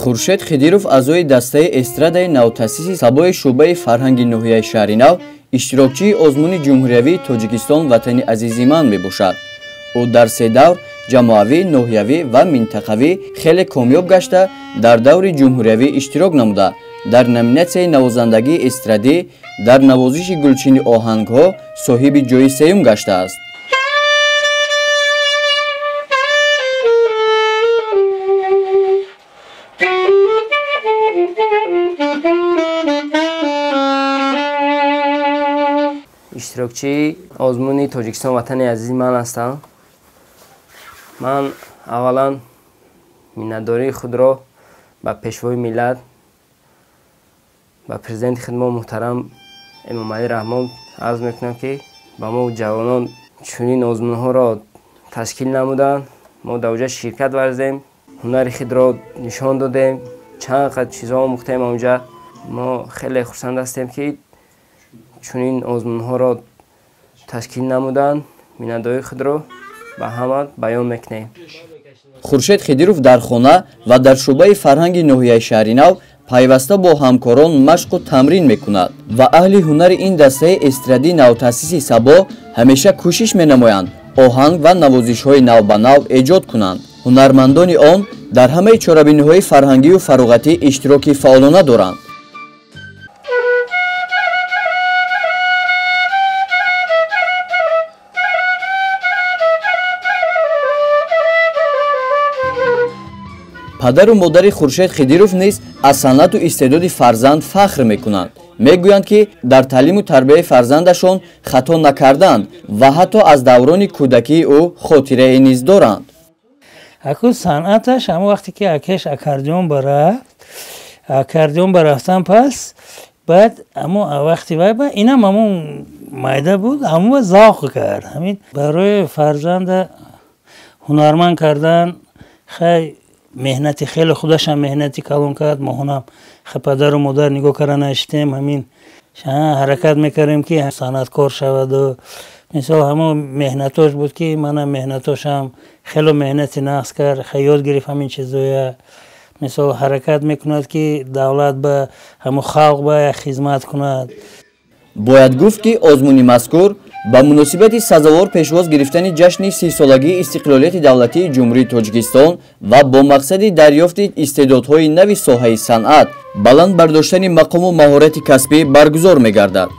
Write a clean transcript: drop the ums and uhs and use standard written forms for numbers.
Хуршед Хидиров аъзои дастаи эстрадаи навтаъсиси Сабои шӯъбаи фарҳанги ноҳияи Шаҳринав, иштирокчии озмуни ҷумҳуриявии Тоҷикистон «Ватани азизи ман» мебошад. Ӯ дар се давр ҷамоавӣ, ноҳиявӣ ва минтақавӣ хеле комёб гашта, дар даври ҷумҳуриявӣ иштирок намуда, дар номинатсияи навозандагии эстрадӣ дар навозиши гулчини оҳангҳо соҳиби ҷои сеюм гаштааст. Иштирокчии озмуни Тоҷикистон «Ватани азизи ман» ҳастам. Ман аввалан миннатдории худро ба пешвои миллат, ба президенти худ мо муҳтарам Эмомалӣ Раҳмон арз мекунам, ки ба мо ҷавонон чунин озмунҳоро ташкил намуданд. Мо дар оҷа ширкат варзидем, ҳунари худро нишон додем, чанд қад чизҳо омӯхтем онҷа. Мо хеле хурсанд ҳастем, ки чунин озмунҳоро ташкил намуданд. Миннатдории худро ба ҳама баён мекунем. Хуршед Хидиров дар хона ва дар шӯъбаи фарҳанги ноҳияи Шаҳринав пайваста бо ҳамкорон машқу тамрин мекунад ва аҳли ҳунари ин дастаи эстрадии навтаъсиси Сабо ҳамеша кӯшиш менамоянд оҳанг ва навозишҳои навбанав эҷод кунанд. Ҳунармандони он дар ҳамаи чорабиниҳои фарҳангию фароғатӣ иштироки фаъолона доранд. Падару модари Хуршед Хидиров низ аз санъату истеъдоди фарзанд фахр мекунанд. Мегӯянд, ки дар таълиму тарбияи фарзандашон хато накардаанд ва ҳатто аз даврони кӯдакии ӯ хотирае низ доранд. Аку санъаташ ҳамон вақте ки акеш аккордеон барафт, аккордеон барафтан пас баъд ҳамон вақти вай ба инам ҳамон майда буд, ҳамон завқ кард. Ҳамин барои фарзанда ҳунарманд кардан хай меҳнати хеле худашам меҳнати калон кард. Мо ҳунам падару модар нигоҳ карда наштем, ҳамин ҳаракат мекардем, ки санъаткор шаваду мисол ҳамон меҳнатош буд, ки манам меҳнатошам хело меҳнати нақс кард, ёд гирифт ҳамин чизоя. Мисол ҳаракат мекунад, ки давлат ба ҳамон халқ ба як хизмат кунад. Бояд гуфт, ки озмуни мазкур ба муносибати сазовор пешвоз гирифтани ҷашни 30-солагии истиқлолияти давлатии Ҷумҳурии Тоҷикистон ва бо мақсади дарёфти истеъдодҳои нави соҳаи санъат, баланд бардоштани мақому маҳорати касбӣ баргузор мегардад.